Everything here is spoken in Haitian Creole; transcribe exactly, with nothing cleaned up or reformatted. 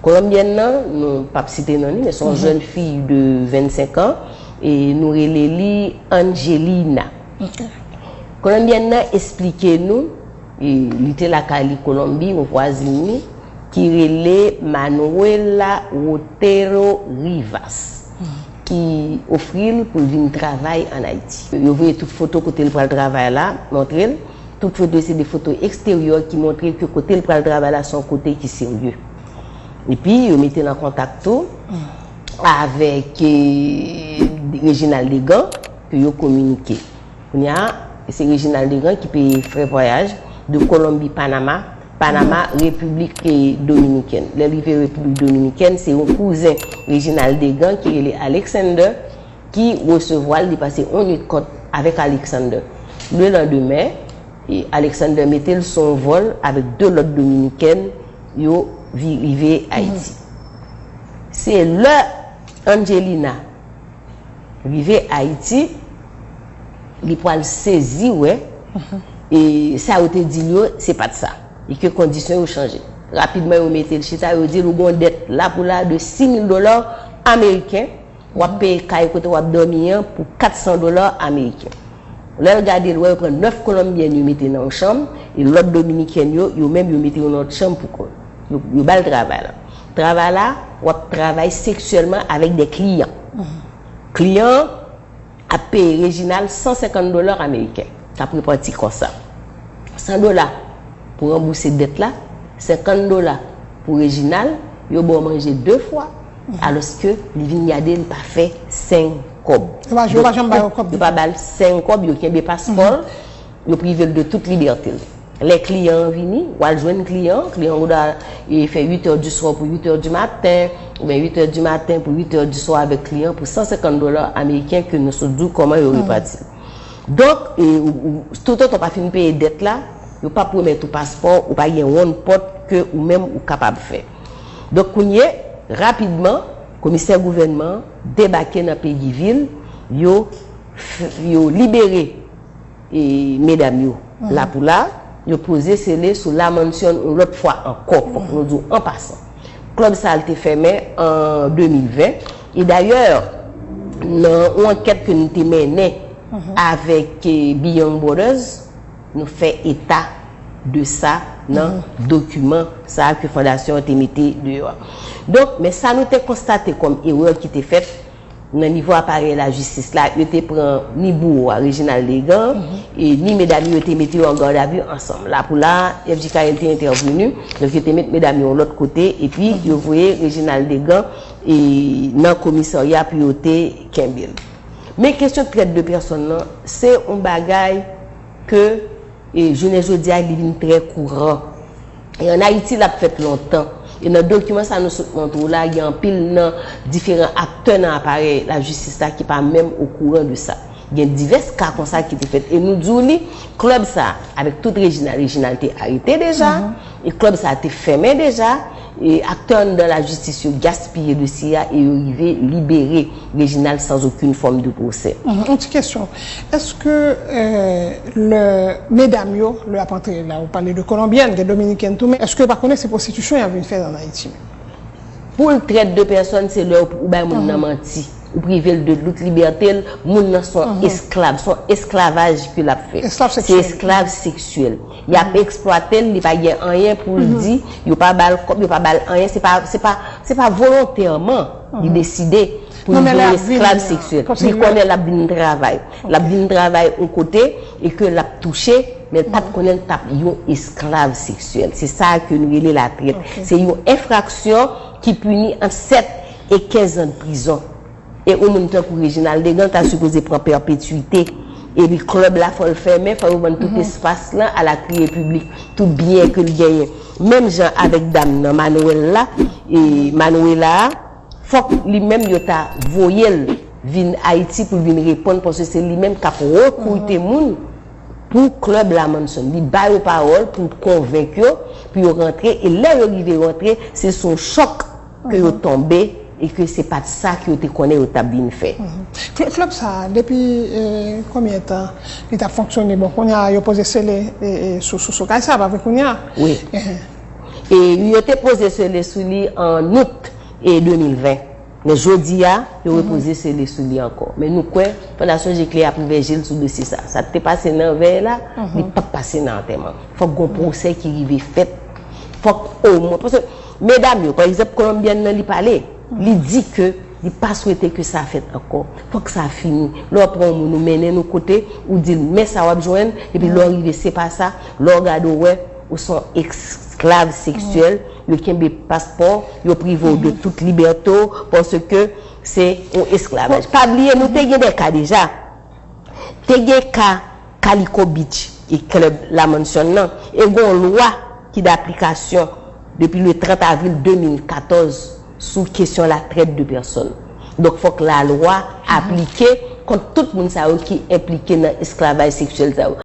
Kolonbyèn nan, nou p ap site non li, men se yon jèn fi de vennsenk an, e nou rele li Angelina. Kolonbyèn nan esplike nou, e li te lakay li Kolonbi, yon vwazin li, ki rele Manuela Otero Rivas, ki ofri l pou l vin travay ann Ayiti. Yo voye tout foto kote l pral travay la, montre l. Tout foto se de foto eksteryè ki montre ke kote l pral travay la se yon kote ki serye. Epi, yo mete l an kontak tou avèk, eh, Reginald Degan, ke yo kominike. Kounye a, se Reginald Degan ki peye frè vwayaj de Kolonbi Panama, Panama, Repiblik, eh, Dominikèn. Lè l rive Repiblik Dominikèn, se yon kouzen Reginald Degan ki rele Alexander ki resevwa l, li pase yon nwit kont avèk Alexander. Le landemen, e Alexander mete l sou yon vòl avèk de lòt Dominikèn, yo vi-, rive Ayiti. Se lè Angelina rive Ayiti, li pral sezi wè, e sa yo te di l yo, se pa t sa. E ke kondisyon yo chanje. Rapidman, yo mete l chita, yo di l ou gen yon dèt la pou la de sis mil dola ameriken, w ap peye kay kote w ap dòmi an pou kat san dola ameriken. Lè l gade, l wè yo pran nèf kolonbyèn yo mete nan yon chanm, e lòt dominikèn yo, yo menm yo mete yo nan lòt chanm pou kò yo. Yo, yo ba l travay la. Travay la, w ap travay seksyèlman avèk de kliyan. Kliyan an ap peye Reginald san senkant dola ameriken. L ap repanti konsa. San dola pou ranbouse dèt la, senkant dola pou Reginald, yo ba w manje de fwa, alòske li vin gade, li pa fè senk kòb. Yo pa, yo pa janm ba yo kòb. Yo pa ba l senk kòb, yo kenbe paspò l, yo prive l de tout libète l. Lè kliyan an vini, w al jwenn kliyan an, kliyan an dwa, e, fè uit è di swa pou uit è di maten, oubyen uit è di maten pou uit è di swa avèk kliyan pou san senkant dola ameriken ke nou sot di w kòman yo repati l. Donk, e, ou, ou, toutotan w pa fin peye dèt la, yo p ap remèt ou paspò, ou pa gen wonn pòt ke ou menm ou kapab fè. Donk, kounye, rapidman, komisè gouvènman an debake nan peyi vil, yo, f-, yo libere e medam yo la pou la, yo poze sele sou La Mansion yon lòt fwa ankò, fòk nou di w an pasan. Klèb sa a te fèmen an de mil ven, e dayè, nan yon ankèt ke nou te mennen avèk, eh, Beyond Borders, nou fè eta de sa nan dokiman sa a ke fondasyon an te mete deyò a. Donk, men sa nou te konstate kòm erè ki te fèt, nan nivo aparèy lajistis la, yo te pran ni bouwo a, Reginald Degan, e ni medam yo, yo te mete yo an gadavi ansanm. La pou la, F J K L te entèveni, donk yo te met medam yo yon lòt kote, epi yo voye Reginald Degan, e, nan komisarya pou yo te kenbe l. Men kesyon trèt de pèsòn nan, se yon bagay ke E jounen jodi a, li vin trè kouran. E ann Ayiti, l ap fèt lontan. E nan dokiman sa nou sot montre w la, gen anpil nan diferan aktè nan aparèy lajistis la ki pa menm okouran de sa. Gen divès ka konsa ki te fèt. E nou di w li, klèb sa, avèk tout Reginald, Reginald te arete deja, e klèb sa te fèmen deja, e aktè anndan lajistis yo gaspiye dosye a e yo rive libere Reginald sans aucune forme de procès. Mhm. Yon ti kesyon. Èske, euh, lè medam yo, lè y ap antre la, ou pale de kolonbyèn, gen dominikèn tou, men èske yo pa konnen se pwostitisyon y ap vin fè ann Ayiti menm? Pou l trèt de pèsòn, se lè ou, ou bay moun nan manti. Ou prive l de tout libète l, moun nan se yon esklav, se yon esklavaj ke l ap fè. Esklav seksyèl. Se esklav seksyèl. Y ap eksplwate l, li pa gen anyen pou l di, yo pa ba l kòb, yo pa ba l anyen, se pa, se pa, se pa volontèman li deside pou l vin esklav seksyèl. Li konnen l ap vin travay. L ap vin travay yon kote e ke l ap touche, men l pa t konnen l t ap yon esklav seksyèl. Se sa ke nou rele latrèt. Se yon enfraksyon ki pini ant sèt e kenz an prizon. E yon moun tankou Reginald Degan ta sipoze pran pèpetwite. Epi klèb la fò l fèmen, fò yo vann tout espas lan a la kriye piblik, tout byen ke l genyen. Menm jan avèk dam nan, Manuela, e Manuela a, fòk li menm yo ta voye l vin Ayiti pou l vin reponn, paske se li menm k ap rekrite moun pou klèb La Mansion. Li ba yo pawòl pou konvenk yo, pou yo rantre, e lè yo rive rantre, se sou yon chòk ke yo tonbe e ke se pa t sa ke yo te konnen yo t ap vin fè. Klè-, klèb sa a, depi, eh, konbyen tan li t ap fonksyone? Bon, kounye a, yo poze sele, eh, eh, sou, sou, sou kay sa a, pa vre kounye a? Wi. E yo te poze sele sou li an out e de mil ven. Men jodi a, yo repoze sele sou li ankò. Men nou kwè Fondasyon Jekle ap ouvè je l sou dosye sa. Sa k te pase nan vèy la, li p ap pase nan antèman. Fòk gon pwosè ki rive fèt. Fòk omwen, paske medam yo, pa egzanp, kolonbyèn nan li pale, li di ke li pa swete ke sa fèt ankò. Fòk sa fini. Lè w pran yon moun, ou mennen nou kote, ou di l, men sa w ap jwenn, epi lè w rive, se pa sa, lè w gade, w wè, ou se yon esklav seksyèl, yo kenbe paspò, yo prive w de tout libète w, paske se yon esklavaj. Pa bliye, nou te gen de ka deja. Te gen ka Kaliko Beach e klèb La Mansion nan, e gon lwa ki daplikasyon depi le trant avril de mil katòz sou kesyon la trèt de pèsòn. Donk, fòk lalwa aplike kont tout moun sa yo ki enplike nan esklavaj seksyèl sa yo.